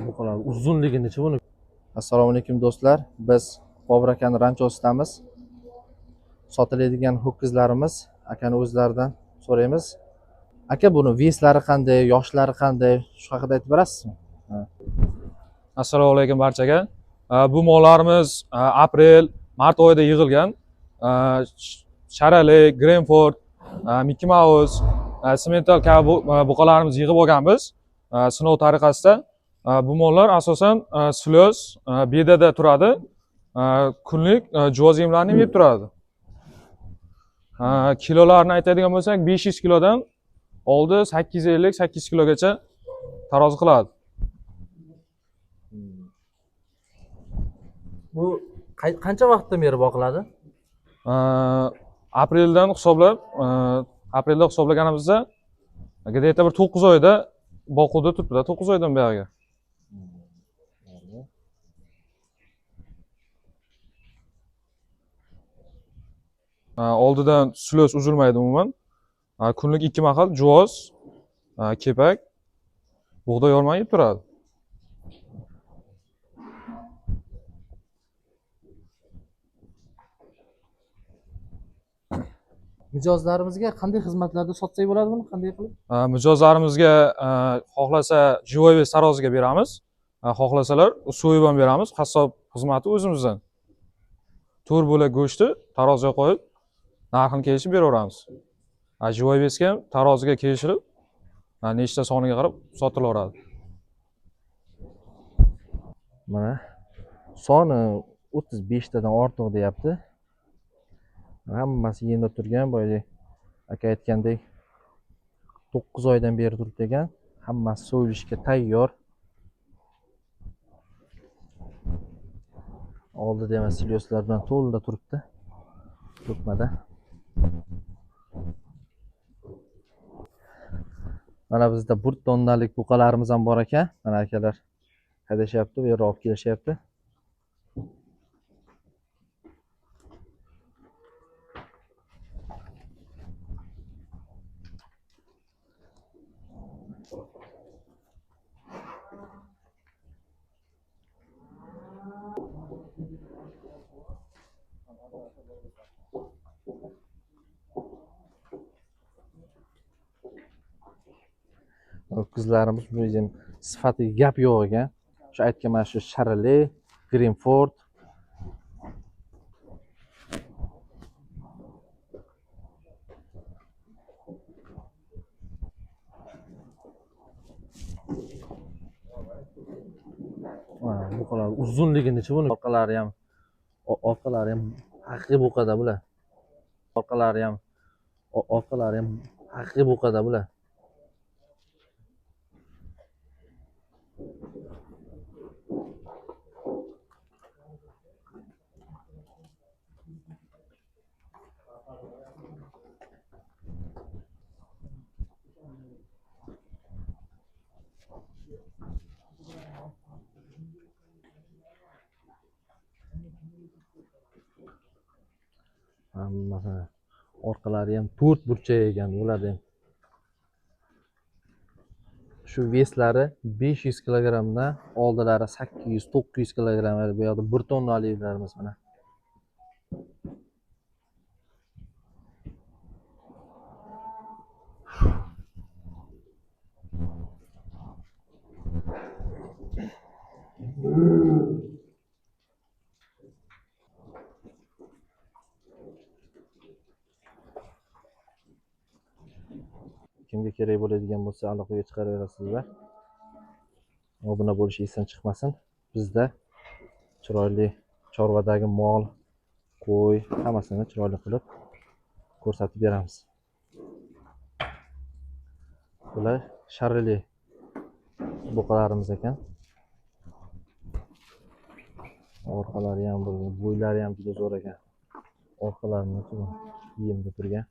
Buqalar uzunligi necha buni? Assalomu alaykum do'stlar. Biz Bobur akani ranchosidamiz. Sotiladigan ho'kizlarimiz akani o'zlaridan so'raymiz. Aka, buni veslari qanday, yoshlari qanday? Shu haqida aytib berasizmi? Assalomu alaykum barchaga. Bu mollarimiz aprel, mart oyida yig'ilgan. Sharali, Greenford, Mickey Mouse, Simmental kabi buqalarimizni yig'ib olganmiz sinov tariqasida. Bu mollar asosan silos, bedada turadi. Kunlik juvoz yemlarni yeb turadi. Kilolarini aytadigan bo'lsak, 500 kilodan oldi 850-800 kilogacha tarozi qiladi. Bu qancha vaqtdan beri boqiladi? Apreldan hisoblab, aprelda hisoblaganimizda где-то bir 9 oyda boquvda turibdi, 9 oydan buyog'iga. Oldidan silos uzilmaydi umuman. Kunlik 2 mahal juvoz, kepak, bug'doy yorma yeb turadi. Mijozlarimizga qanday xizmatlarda sotsak bo'ladi buni? Qanday qilib? Mijozlarimizga xohlasa живой вес taroziga beramiz. Xohlasalar so'yib ham beramiz. Qassob xizmati o'zimizdan. 4 bo'lak go'shtni taroziga qo'yib, narxini kelishib beraveramiz. Живой весga ham taroziga kelishilib, nechta soniga qarab sotilaveradi. Mana soni 35 tadan ortiq deyapti. Hammasi yemda turgan, boya aka aytgandek 9 oydan beri turibdi ekan. Hammasi so'yilishga tayyor. Oldida ham silyoslar bilan to'la turibdi. To'kmada. Mana bizda bir tonnalik buqalarimiz ham bor ekan. Mana akalar haydashyapti, bu yerga olib kelishyapti. Ho'kizlarimiz bu ham sifatiga gap yo'q ekan. Shu aytgan mana shu Sharali, Greenford. Buqalar uzunligi necha buni? Orqalari ham orqalari ham haqiqiy buqada bular. Orqalari ham orqalari ham haqiqiy buqada bular. Hammasi orqalari ham 4 burchak ekan ularda ham. Shu veslari 500 kilogrammdan oldilari 800-900 kilogramm, bu yoqda 1 tonnaliklarimiz mana. Kimga kerak bo'ladigan bo'lsa aloqaga chiqaraverasizlar. Obuna bo'lish esdan chiqmasin. Bizda chiroyli chorvadagi mol, qo'y hammasini chiroyli qilib ko'rsatib beramiz. Bular sharili buqalarimiz ekan. Orqalari ham, bo'ylari ham juda zo'r ekan. Orqalarini yemda turgan.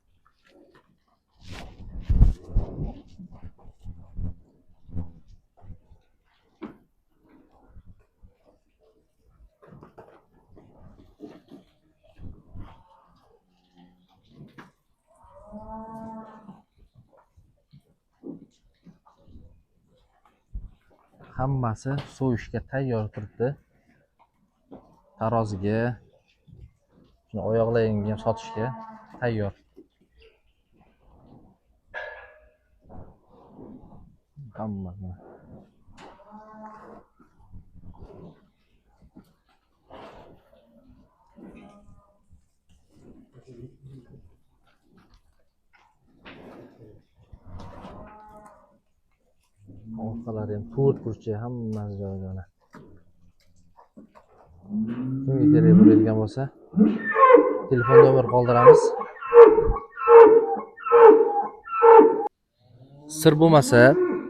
Hammasi so'yishga tayyor turibdi. Taroziga, shuni oyoqlaringga ham sotishga tayyor. Hamma mana. Orqalari ham to'rt burchak, hammasi joyida mana. Kimga kerak bo'ladigan bo'lsa, telefon nomer qoldiramiz. Sir bo'lmasa,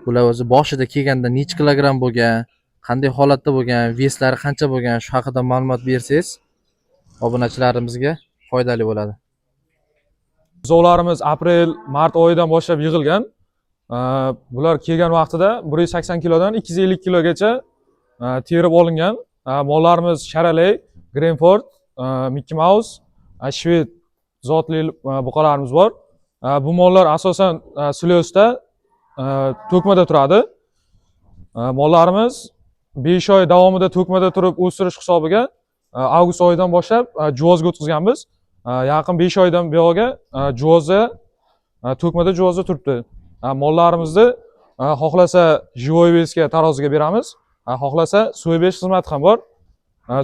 bular o'zi boshida kelganda necha kilogramm bo'lgan, qanday holatda bo'lgan, veslari qancha bo'lgan, shu haqida ma'lumot bersangiz, obunachilarimizga foydali bo'ladi. Buzovlarimiz aprel, mart oyidan boshlab yig'ilgan. Bular kelgan vaqtida 180 kilodan 250 kilogacha terib olingan. Mollarimiz Sharaley, Greenford, Mickey Mouse, shved zotli buqalarimiz bor. Bu mollar asosan silyosda, to'kmada turadi. Mollarimiz 5 oy davomida to'kmada turib o'stirish hisobiga avgust oyidan boshlab juvozga o'tkazganmiz. Yaqin 5 oydan buyog'iga juvozda, to'kmada juvozda turibdi. Mollarimizni xohlasa живой весga taroziga beramiz, xohlasa so'yib berish xizmati ham bor.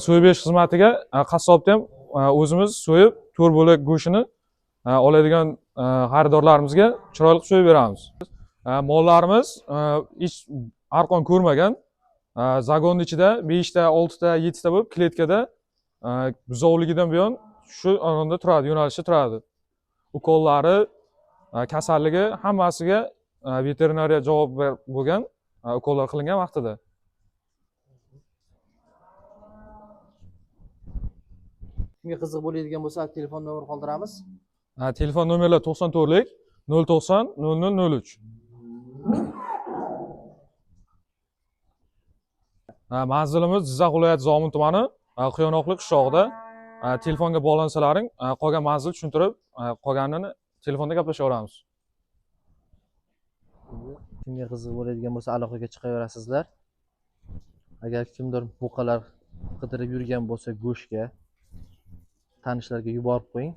So'yib berish xizmatiga qassobda ham o'zimiz so'yib 4 bo'lak go'shtini oladigan xaridorlarimizga chiroyli qilib so'yib beramiz. Mollarimiz hech arqon ko'rmagan. Zagonning ichida 5 ta, 6 ta, 7 ta bo'lib kletkada buzovligidan buyon shu o'rinda turadi, yo'nalishda turadi. Ukollari, kasalligi hammasiga veterinariya javob bo'lgan, ukollar qilingan vaqtida. Kimga qiziq bo'ladigan bo'lsa, telefon nomer qoldiramiz. Telefon nomerlar 94lik 090 0003. Manzilimiz Jizzax viloyati Zomin tumani, Quyonoqli qishlog'ida. Telefonga bog'lansalaring, qolgan manzil tushuntirib, qolganini telefonda gaplashaveramiz. Kimga qiziq bo'ladigan bo'lsa, aloqaga chiqaverasizlar. Agar kimdir buqalar qidirib yurgan bo'lsa go'shtga, tanishlarga yuborib qo'ying.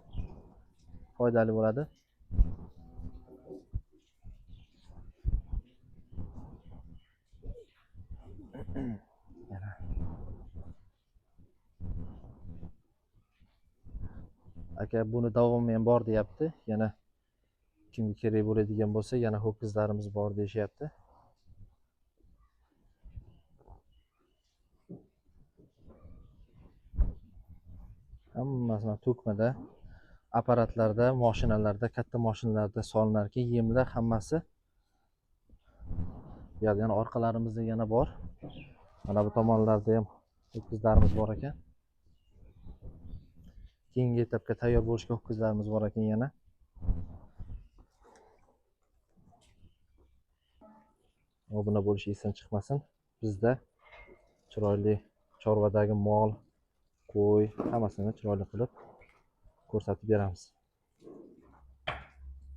Foydali bo'ladi. Aka buni davomi ham bor deyapti. Yana kimga kerak bo'ladigan bo'lsa, yana ho'kizlarimiz bor deyishyapti. Hammasi to'kmada, apparatlarda, mashinalarda, katta mashinalarda solinar ekan yemlar hammasi. Bu yerda yana orqalarimizda yana bor. Mana bu tomonlarda ham ho'kizlarimiz bor ekan. Keyingi etapga tayyor bo'lishga ho'kizlarimiz bor ekan yana. Obuna bo'lish esdan chiqmasin. Bizda chiroyli chorvadagi mol, qo'y hammasini chiroyli qilib ko'rsatib beramiz.